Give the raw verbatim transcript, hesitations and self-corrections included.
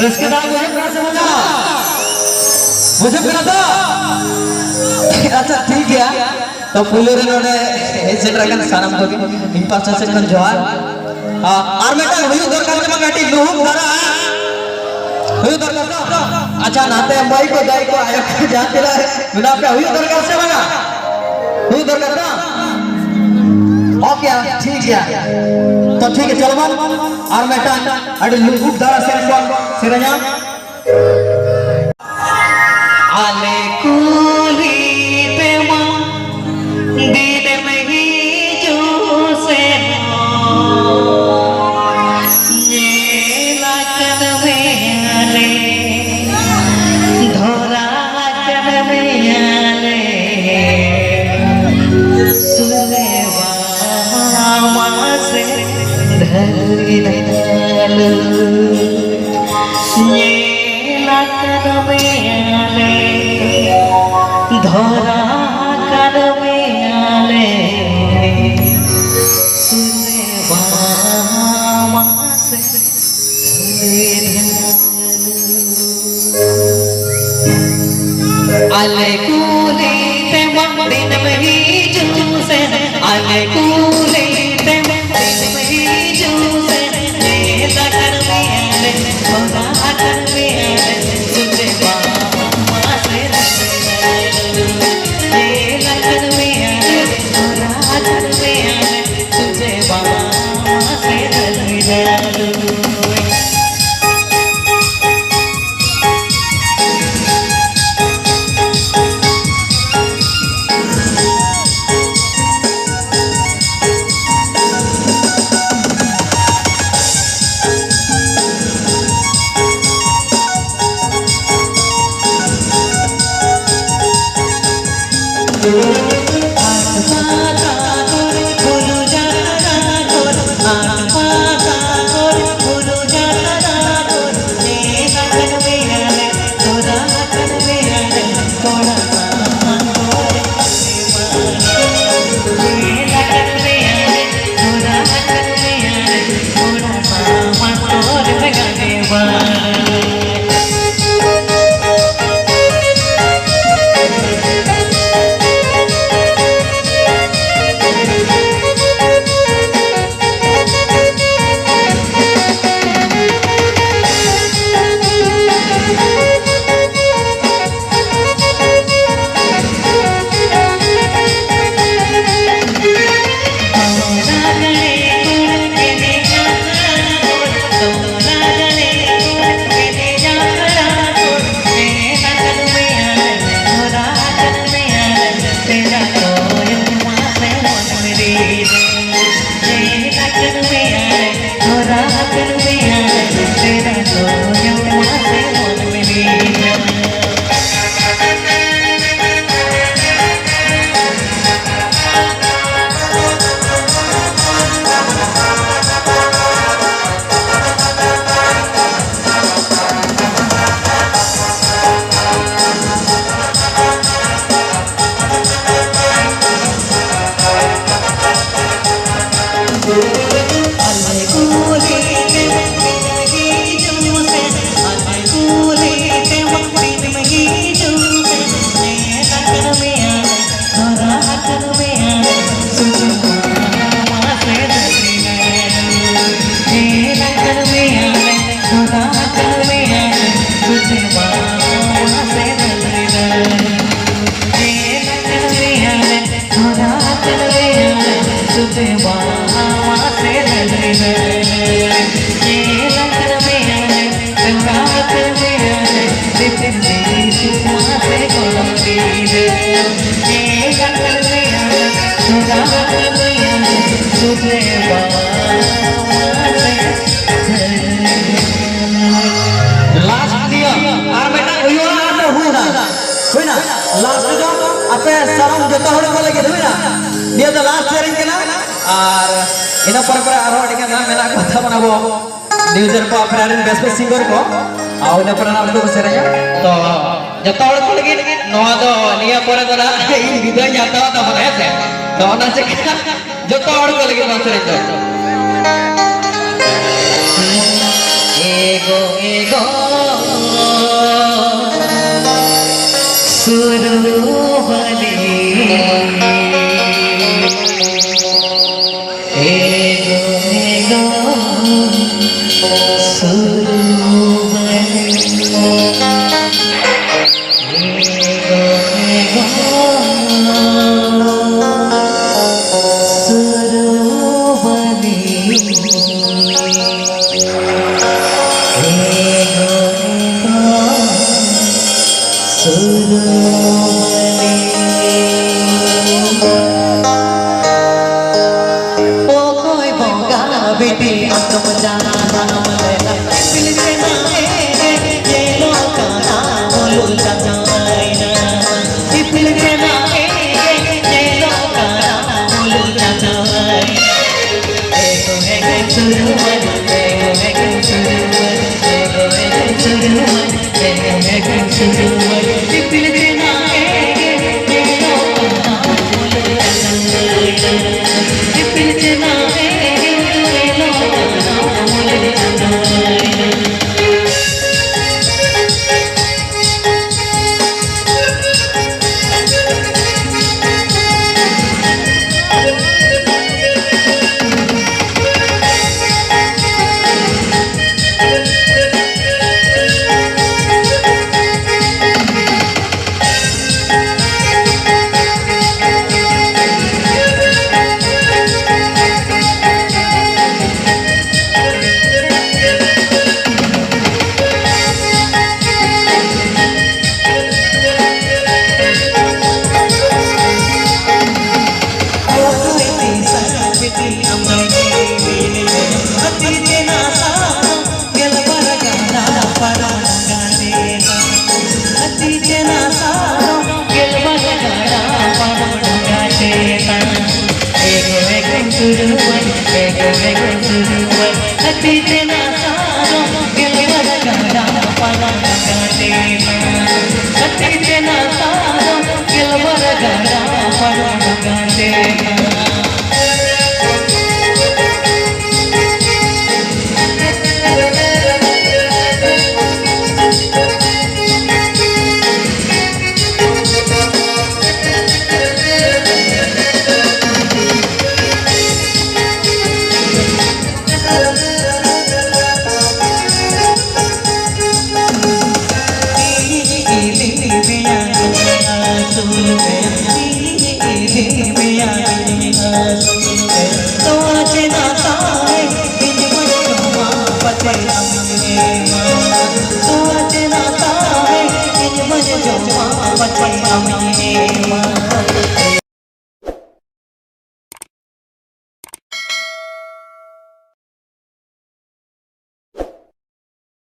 ᱨᱟᱹᱥᱠᱟᱹ ᱫᱷᱟᱨᱟ ᱵᱩᱡᱷᱟᱹᱜ ᱠᱟᱱᱟ ᱥᱮ ᱵᱟᱝᱟ? ᱵᱩᱡᱷᱟᱹᱜ ᱠᱟᱱᱟ ᱛᱚ? ᱟᱪᱪᱷᱟ, ᱴᱷᱤᱠ ᱜᱮᱭᱟ᱾ ᱛᱚ, ᱯᱩᱭᱞᱩ ᱨᱮ ᱱᱚᱰᱮ ᱦᱮᱡ ᱥᱮᱴᱮᱨ ᱟᱠᱟᱱ ᱥᱟᱱᱟᱢ ᱠᱚᱜᱮ ᱤᱧ ᱯᱟᱥᱴᱟ ᱥᱮᱫ ᱠᱷᱚᱱ ᱡᱚᱦᱟᱨ᱾ ᱟ-, ᱟᱨ ᱢᱤᱫᱴᱟᱝ ᱦᱩᱭᱩᱜ ᱫᱚᱨᱠᱟᱨ ᱠᱟᱱᱟ, ᱠᱟᱹᱴᱤᱡ ᱞᱩᱦᱩᱠ ᱫᱷᱟᱨᱟ᱾ ᱦᱩᱭᱩᱜ ᱫᱚᱨᱠᱟᱨ ᱛᱚ? ᱟᱪᱪᱷᱟ, ᱱᱟᱛᱮ ᱢᱟᱹᱭ ᱠᱚ, ᱫᱟᱹᱭ ᱠᱚ, ᱟᱭᱳ ᱠᱚ, ᱡᱟᱦᱟᱸ ᱛᱤᱱᱟᱹᱜ ᱢᱮᱱᱟᱜ ᱯᱮᱭᱟ, ᱦᱩᱭᱩᱜ ᱫᱚᱨᱠᱟᱨ ᱥᱮ ᱵᱟᱝᱟ? ᱦᱩᱭᱩᱜ ᱫᱚᱨᱠᱟᱨ ᱛᱚ? ᱳᱠᱮ, ᱴᱷᱤᱠ ᱜᱮᱭᱟ᱾ ᱛᱚ, ᱴᱷᱤᱠ ᱜᱮᱭᱟ, ᱪᱚᱞᱚ ᱵᱚᱱ ᱟᱨ ᱢᱤᱫᱴᱟᱝ ᱟᱹᱰᱤ ᱞᱩᱦᱩᱠ ᱫᱷᱟᱨᱟ ᱥᱮᱨᱮᱧ ᱵᱚᱱ ᱥᱮᱨᱮᱧᱟ᱾ ᱟᱞᱮ ᱠᱩᱞᱦᱤ ᱛᱮᱢᱟ ᱫᱤᱱᱮᱢ ᱦᱤᱡᱩᱜ ᱥᱮᱱᱚᱜ, ᱧᱮᱞ ᱟᱠᱟᱫ ᱢᱮᱭᱟᱞᱮ, ᱫᱷᱚᱨᱟ ᱟᱠᱟᱫ ᱢᱮᱭᱟᱞᱮ, ᱥᱩᱨᱮ ᱵᱟᱢᱟ ᱥᱮ ᱫᱷᱟᱹᱨᱩᱭ ᱫᱷᱟᱹᱨᱩ᱾ ᱧᱮᱞ ᱟᱠᱟᱫ ᱢᱮᱭᱟᱞᱮ, ᱫᱷᱚᱨᱟ ᱟᱠᱟᱫ ᱢᱮᱭᱟᱞᱮ, ᱥᱩᱨᱮ ᱵᱟᱢᱟ ᱥᱮ ᱫᱷᱟᱹᱨᱩᱭ ᱫᱷᱟᱹᱨᱩ᱾ ᱟᱞᱮ ᱠᱩᱞᱦᱤ ᱛᱮᱢᱟ ᱫᱤᱱᱮᱢ ᱦᱤᱡᱩᱜ ᱥᱮᱱ, ᱟᱞᱮ ᱠᱩᱞᱦᱤ ᱛᱮᱢᱟ ᱫᱤᱱᱮᱢ ᱦᱤᱡᱩᱜ ᱥᱮᱱ, ᱧᱮᱞ ᱟᱠᱟᱫ ᱢᱮᱭᱟᱞᱮ, ᱦᱚᱨᱟ ᱟᱠᱟᱫ ᱢᱮᱭᱟᱞᱮ, ᱥᱩᱨᱮ ᱵᱟᱢᱟ ᱥᱮ ᱨᱟᱥᱮ ᱧᱮᱞ ᱟᱠᱟᱫ ᱢᱮᱭᱟᱞᱮ, ᱦᱚᱨᱟ ᱟᱠᱟᱫ ᱢᱮᱭᱟᱞᱮ, ᱥᱩᱨᱮ ᱵᱟᱢᱟ ᱥᱮ ᱨᱟᱥᱮ ᱧᱮᱞ᱾ ᱞᱟᱥᱴ ᱱᱤᱭᱟᱹ ᱟᱨ ᱢᱤᱫᱴᱟᱝ ᱦᱩᱭᱩᱜᱼᱟ, ᱟᱨ ᱫᱚ ᱦᱩᱭᱱᱟ, ᱦᱩᱭᱱᱟ᱾ ᱞᱟᱥᱴ ᱫᱚ ᱟᱯᱮ ᱥᱟᱱᱟᱢ ᱡᱚᱛᱚ ᱦᱚᱲ ᱠᱚ ᱞᱟᱹᱜᱤᱫ ᱦᱩᱭᱱᱟ᱾ ᱱᱤᱭᱟᱹ ᱫᱚ ᱞᱟᱥᱴ ᱥᱮᱨᱮᱧ ᱠᱟᱱᱟ᱾ ᱟᱨ ᱤᱱᱟᱹ ᱯᱚᱨᱮ ᱯᱚᱨᱮ ᱟᱨᱦᱚᱸ ᱟᱹᱰᱤ ᱜᱟᱱ ᱢᱮᱱᱟᱜ ᱠᱚ ᱛᱟᱵᱚᱱᱟ ᱟᱵᱚ ᱱᱤᱭᱩᱡᱟᱨ ᱠᱚ, ᱟᱯᱮ ᱨᱮᱱ ᱵᱮᱥ ᱵᱮᱥ ᱥᱤᱝᱜᱟᱨ ᱠᱚ᱾ ᱟᱨ ᱤᱱᱟᱹ ᱯᱚᱨᱮ ᱱᱟᱜ ᱩᱱᱠᱩ ᱠᱚ ᱥᱮᱨᱮᱧᱟ᱾ ᱛᱚ ᱡᱚᱛᱚ ᱦᱚᱲ ᱠᱚ ᱞᱟᱹᱜᱤᱫ ᱱᱚᱣᱟ ᱫᱚ ᱱᱤᱭᱟᱹ ᱯᱚᱨᱮ ᱫᱚ ᱱᱟᱜ ᱤᱧ ᱵᱤᱫᱟᱹᱭ ᱦᱟᱛᱟᱣ ᱛᱟᱵᱚᱱᱟ, ᱦᱮᱸ ᱥᱮ? ᱛᱚ ᱚᱱᱟ ᱪᱤᱠᱟᱹ ᱡᱚᱛᱚ ᱦᱚᱲ ᱠᱚ ᱞᱟᱹᱜᱤᱫ ᱱᱚᱣᱟ ᱥᱮᱨᱮᱧ ᱫᱚ᱾ ᱮᱜᱳ ᱮᱜᱳ ᱥᱩᱨᱩᱵᱟᱞᱤ, ᱮᱜᱳ ᱮᱜᱳ ᱥᱩᱨᱩᱵᱟᱞᱤ, ᱮᱜᱳ ᱮᱜᱳ ᱥᱩᱨᱩᱵᱟᱞᱤ, ᱮᱜᱳ ᱮᱜᱳ ᱥᱩᱨᱩᱵᱟᱞᱤ᱾ ᱚᱠᱚᱭ ᱵᱚᱸᱜᱟ ᱵᱤᱴᱤ ᱟᱢᱫᱚᱢ ᱡᱟᱱᱟᱢ ᱞᱮᱱᱟ? ᱤᱯᱤᱞ ᱪᱮᱬᱮ ᱧᱮᱞᱚᱜ ᱠᱟᱱᱟ ᱢᱩᱞᱩᱜ ᱪᱟᱸᱫᱚᱭᱱᱟ᱾ ᱤᱯᱤᱞ ᱪᱮᱬᱮ ᱧᱮᱞᱚᱜ ᱠᱟᱱᱟ ᱢᱩᱞᱩᱜ ᱪᱟᱸᱫᱚᱭᱱᱟ᱾ ᱛᱮᱱᱟ ᱥᱟᱨᱚ ᱜᱮᱞᱵᱟᱨ ᱜᱟᱰᱟ ᱯᱟᱨᱚᱢ ᱠᱟᱛᱮ ᱢᱟ᱾ ᱠᱟᱹᱴᱤᱡ ᱛᱮᱱᱟ ᱥᱟᱨᱚ ᱜᱮᱞᱵᱟᱨ ᱜᱟᱰᱟ ᱯᱟᱨᱚᱢ ᱠᱟᱛᱮ ᱢᱟ᱾